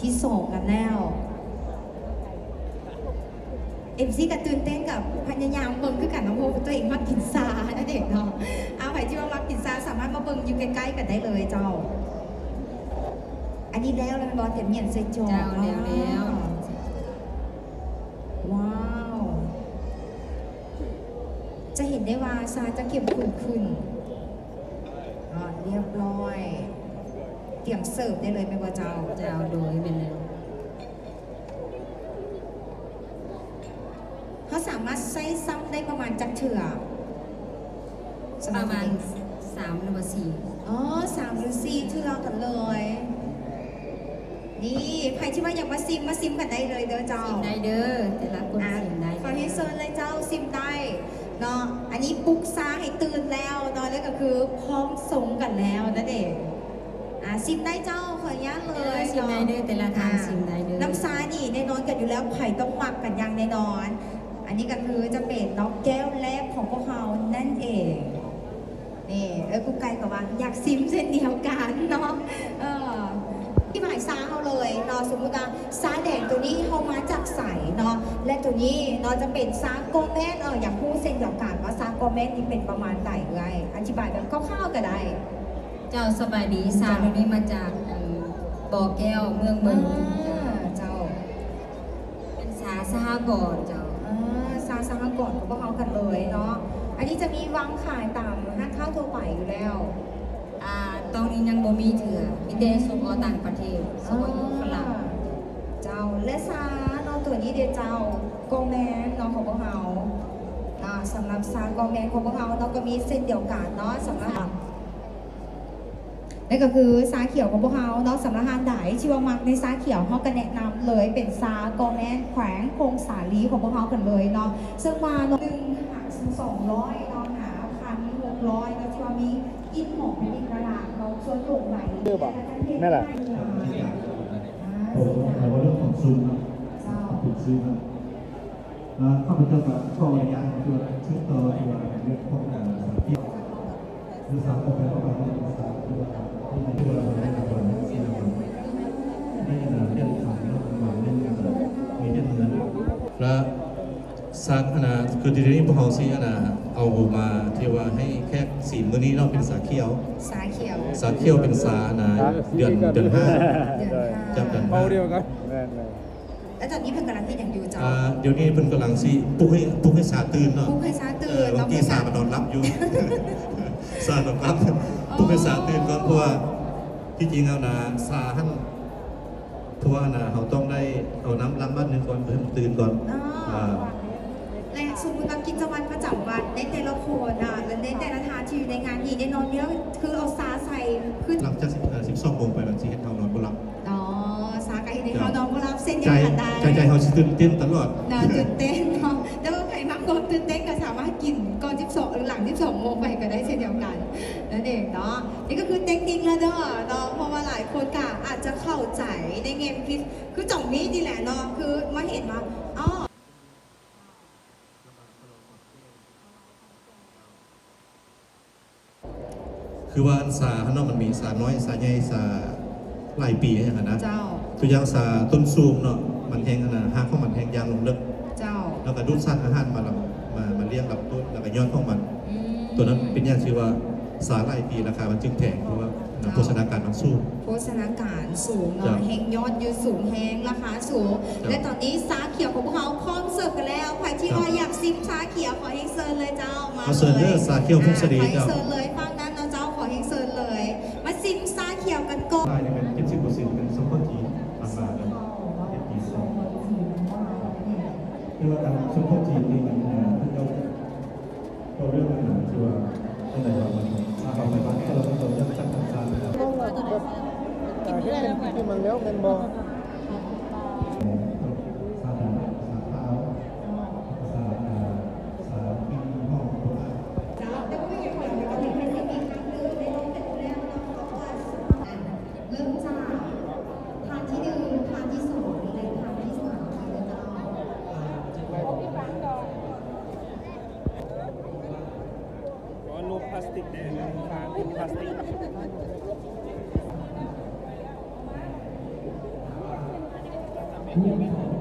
ທີສອງກັນແລ້ວ ເອັມຊີກໍຕື່ນເຕັ້ນກັບພະຍາຍາມເບິ່ງຄືກັນເນາະ ເພາະວ່າຕົວເອງມັກກິນຊານັ້ນເອງເນາະ. ເອົາ ໃຜທີ່ວ່າມັກກິນຊາສາມາດມາເບິ່ງຢູ່ໃກ້ໆກັນໄດ້ເລີຍເຈົ້າ. ອັນນີ້ແລ້ວແລ້ວແມ່ນບໍ່? ຕຽມໝຽນໃສ່ຈອກ. ເຈົ້າ ແລ້ວແລ້ວ. ວ້າວ ຈະເຫັນໄດ້ວ່າຊາຈະເຂັ້ມຂຸ້ນຂຶ້ນ. ເນາະ ຮຽບຮ້ອຍ ຕຽມເສີບໄດ້ເລີຍແມ່ນບໍ່ເຈົ້າ? ເຈົ້າ ໂດຍ ແມ່ນແລ້ວ. ເຮົາສາມາດໃຊ້ຊ້ຳໄດ້ປະມານຈັກເທື່ອ? ປະມານສາມຫຼືວ່າສີ່. ອໍ ສາມຫຼືສີ່ເທື່ອກັນເລີຍ. ນີ້ ໃຜທີ່ວ່າຢາກມາຊິມ ມາຊິມກັນໄດ້ເລີຍເດີເຈົ້າ. ຊິມໄດ້ເດີ ແຕ່ລະຄົນຊິມໄດ້. ຂໍຮຽນເຊີນເລີຍເຈົ້າ ຊິມໄດ້ເນາະ. ອັນນີ້ປຸກຊາໃຫ້ຕື່ນແລ້ວເນາະ ແລ້ວກໍຄືພ້ອມຊົງກັນແລ້ວນັ້ນເອງ. ອາ ຊິມໄດ້ເຈົ້າ ຂໍອະນຸຍາດເລີຍ. ຊິມໄດ້ເດີແຕ່ລະທ່ານ ຊິມໄດ້ເດີ. ນ້ຳຊານີ້ແນ່ນອນກັນຢູ່ແລ້ວ ໃຜຕ້ອງມັກກັນຢ່າງແນ່ນອນ. ອັນນີ້ກໍຄືຈະເປັນເນາະ ແກ້ວແລກຂອງພວກເຮົານັ້ນເອງ. ນີ້ ເອີຍ ກຸກໄກ່ກໍວ່າຢາກຊິມເຊັ່ນດຽວກັນເນາະ. ເອີ ອະທິບາຍຊາເຮົາເລີຍເນາະ ສົມມຸດວ່າຊາແດງໂຕນີ້ເຮົາມາຈາກໃສເນາະ ແລະ ໂຕນີ້ເນາະຈະເປັນຊາກໍແມ່ນ ເອີ ຢາກຮູ້ເຊັ່ນດຽວກັນວ່າຊາກໍແມ່ນນີ້ເປັນປະມານໃດເອື້ອຍ ອະທິບາຍແບບຄ່າວໆກໍໄດ້. ເຈົ້າ ສະບາຍດີ ຊາໂຕນີ້ມາຈາກ ເອີ ບໍ່ແກ້ວ ເມືອງເມີງ. ອ່າ ເຈົ້າ ເປັນຊາສະຫະກອນເຈົ້າ. ອ່າ ຊາສະຫະກອນຂອງພວກເຮົາກັນເລີຍເນາະ. ອັນນີ້ຈະມີວາງຂາຍຕາມຮ້ານຄ້າທົ່ວໄປຢູ່ແລ້ວ. ອ່າ ຕອນນີ້ຍັງບໍ່ມີເທື່ອ ມີແຕ່ສົ່ງອອກຕ່າງປະເທດ ສົ່ງອອກຢູ່ຝຣັ່ງ. ອ່າ ເຈົ້າ ແລະ ຊາເນາະ ຕົວນີ້ເດເຈົ້າ ກໍແມ່ນເນາະ ຂອງພວກເຮົາ. ອ່າ ສຳລັບຊາກໍແມ່ນຂອງພວກເຮົາເນາະ ກໍມີເຊັ່ນດຽວກັນເນາະ ສຳລັບ ນັ້ນກໍຄືຊາຂຽວຂອງພວກເຮົາເນາະ. ສຳລັບທ່ານໃດທີ່ວ່າມັກໃນຊາຂຽວ ເຮົາກໍແນະນຳເລີຍເປັນຊາກໍແມ່ນແຂວງຜົ້ງສາລີຂອງພວກເຮົາກັນເລີຍເນາະ. ເຊິ່ງວ່າໜຶ່ງຫາສອງຮ້ອຍເນາະ ຫາພັນຫົກຮ້ອຍເນາະ ທີ່ວ່າມີກິ່ນຫອມເປັນເອກະລັກເນາະ. ສ່ວນຜົງໃບ ແມ່ນລະ ອ່າ ເວົ້າເລື່ອງຂອງຊຸມເນາະ ເຈົ້າ ຂອງຊຸມເນາະ. ເອີ ຂ້າພະເຈົ້າກໍຂໍອະນຸຍາດທີ່ວ່າສືບຕໍ່ທີ່ວ່າເລື່ອງຂອງ ເອີ ສາວເກຍ ຫຼືສາວກໍແປວ່າ ສາວທີ່ວ່າ ທີ່ວ່າໄດ້ລາງວັນ ໄດ້ລາງວັນ ໄດ້ລາງວັນ ເລື່ອງຂອງເລື່ອງລາງວັນ ເລື່ອງ ເອີ ມີເລື່ອງເງິນ ແລະ ສາກ ອັນນ່າ ຄືທີ່ນີ້ພວກເຮົາຊິ ອັນນ່າ ເອົາມາທີ່ວ່າໃຫ້ແຂກຊີມມື້ນີ້ເນາະ ເປັນສາຂຽວ ສາຂຽວ ສາຂຽວເປັນສາ ອັນນ່າ ເດືອນ ເດືອນຫ້າ ເດືອນຫ້າ ຈຳເດືອນຫ້າ ເວົ້າດຽວກັນ ແມ່ນໆ. ແລ້ວຕອນນີ້ເພິ່ນກຳລັງເຮັດຫຍັງຢູ່ເຈົ້າ? ອ່າ ດຽວນີ້ເພິ່ນກຳລັງຊິປຸກໃຫ້ ປຸກໃຫ້ຊາຕື່ນເນາະ ປຸກໃຫ້ຊາຕື່ນເນາະ ບາງທີຊາມັນນອນຫຼັບຢູ່ ຊານອນຫຼັບ ປຸກໃຫ້ຊາຕື່ນກ່ອນ ເພາະວ່າທີ່ຈິງແລ້ວນະ ຊາຫັ້ນ ເພາະວ່ານະ ເຮົາຕ້ອງໄດ້ເອົານ້ຳລ້າງບາດໜຶ່ງກ່ອນ ເພື່ອໃຫ້ມັນຕື່ນກ່ອນ. ແລະ ສົມມຸດວ່າກິດຈະວັດປະຈຳວັນໃນແຕ່ລະຄົນນະ ແລະ ໃນແຕ່ລະທ່ານທີ່ຢູ່ໃນງານນີ້ ແນ່ນອນຢູ່ແລ້ວ ຄືເອົາຊາໃສ່ ຄື ຫຼັງຈາກສິບ ເອີ ສິບສອງໂມງໄປ ມັນຊິເຮັດໃຫ້ເຮົານອນບໍ່ຫຼັບ. ອໍ ຊາກະເຮັດໃຫ້ເຮົານອນບໍ່ຫຼັບເຊັ່ນດຽວກັນໄດ້. ໃຈ ໃຈເຮົາຊິຕື່ນເຕັ້ນຕະຫຼອດ ນະ ຕື່ນເຕັ້ນເນາະ. ແຕ່ວ່າໃຜມັກຄວາມຕື່ນເຕັ້ນກໍສາມາດກິນກ່ອນສິບສອງ ຫຼື ຫຼັງສິບສອງໂມງໄປກໍໄດ້ເຊັ່ນດຽວກັນນັ້ນເອງເນາະ. ນີ້ກໍຄືເຕັກນິກລະເດີເນາະ ເພາະວ່າຫຼາຍຄົນກໍອາດຈະເຂົ້າໃຈໃນແງ່ຜິດ ຄືຈັ່ງນີ້ນີ້ແຫຼະເນາະ ຄືມາເຫັນວ່າ ອໍ ຄືວ່າອັນຊາຫັ້ນເນາະ ມັນມີຊານ້ອຍ ຊາໃຫຍ່ ຊາຫຼາຍປີຫຍັງຫັ້ນນະ. ເຈົ້າ. ຕົວຢ່າງຊາຕົ້ນສູງເນາະ ມັນແຮ່ງອັນນະ ຮາກຂອງມັນແຮ່ງຍ່າງລົງເລິກ. ເຈົ້າ. ແລ້ວກໍດູດສານອາຫານມາລຳ ມາ ມາລ້ຽງລຳຕົ້ນ ແລ້ວກໍຍອດຂອງມັນ. ອືມ. ຕົວນັ້ນເປັນຫຍັງທີ່ວ່າຊາຫຼາຍປີລາຄາມັນຈຶ່ງແພງ ເພາະວ່າ ເຈົ້າ. ໂພຊະນາການມັນສູງ. ໂພຊະນາການສູງເນາະ. ເຈົ້າ. ແຮ່ງຍອດຢູ່ສູງແຮງ ລາຄາສູງ. ເຈົ້າ. ແລະ ຕອນນີ້ຊາຂຽວຂອງພວກເຮົາພ້ອມເສີບກັນແລ້ວ. ໃຜທີ່ວ່າ ເຈົ້າ. ຢາກຊິມຊາຂຽວ ຂໍຮຽນເຊີນເລີຍເຈົ້າ. ມາເຊີນເດີ ຊາຂຽວຜົ້ງສາລີເຈົ້າ. ຂໍຮຽນເຊີນເລີຍ ຝັ່ງນັ້ນເນາະເຈົ້າ ຂໍຮຽນເຊີນເລີຍ. ມາຊິມຊາຂຽວກັນກ່ອນ. ລາຍນີ້ແມ່ນເຈັດສິບເປີເຊັນ ເປັນຊົມເຜົ່າຈີນ ທາງລາວເນາະ ເຈັດສິບເປີເຊັນ. ຄືວ່າການຊົມເຜົ່າຈີນນີ້ ເອີ ເຂົາເຈົ້າ ເວົ້າເລື່ອງອັນນັ້ນ ທີ່ວ່າ ອັນໃດວ່າມັນ ຖ້າເຮົາໄປບ້ານ ແຕ່ລະຄົນເຂົາຈະຕັ້ງຄຳຖາມ. ເຮັດເປັນທີ່ມັນແລ້ວແມ່ນບໍ່? ຊາດຳ ຊາຂາວ ຊາ ເອີ ຊາກິ່ນຫອມໂບລານ. ເລີ່ມຈາກຖາດທີໜຶ່ງ ຖາດທີສອງ ແລະ ຖາດທີສາມເລີຍເຈົ້າ. ຂໍລົບພລາສຕິກແດ່ ພລາສຕິກ. ຮຽນເຂົ້າ